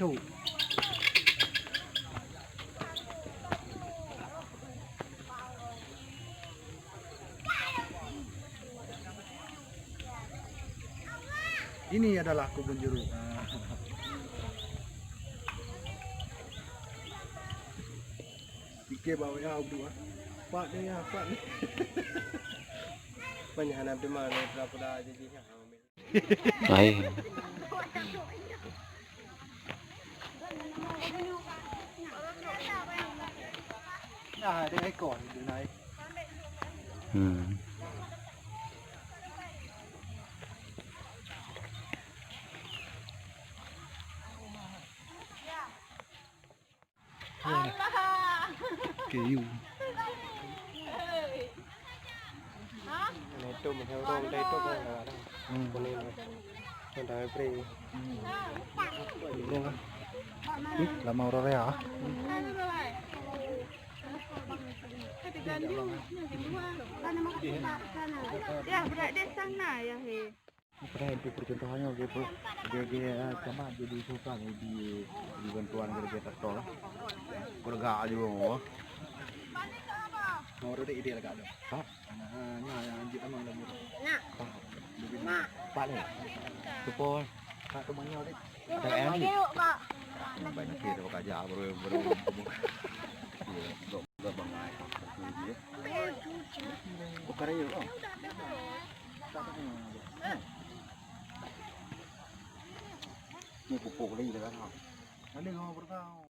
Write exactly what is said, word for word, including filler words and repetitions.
Tuh. Ini adalah kebun jeruk. Pikir bawa ya, Abdul, ah. Pak dia ya, Pak dia. Banyak anak teman, pula-pula jadi. Hai. Nah, ada ekor dia naik. Hmm. Kayu. Nah, itu macam orang dah itu kan dah ada. Hmm. Kuning tu. Dah free. Ih, lama orang raya. Ya, berat dia sana ya, he. Padahai untuk percontohan nyoe, ge, ge, ge, ah, sama jadi susah ni di, di bantuan gereja traktor lah. Keureuga aja, oh. Mau ada ide lagak tu. Ha? Nah, nah, yang lanjut sama lagi. Nah. Pak. Pak ni. Support. Pak tu banyak deh. Ada yang ni. Banyak kita bekerja, bro, bro. Ya, gak, gak bangai. Bukan aja, oh. Ni pupuk lagi dah kan. Ada orang bertahu.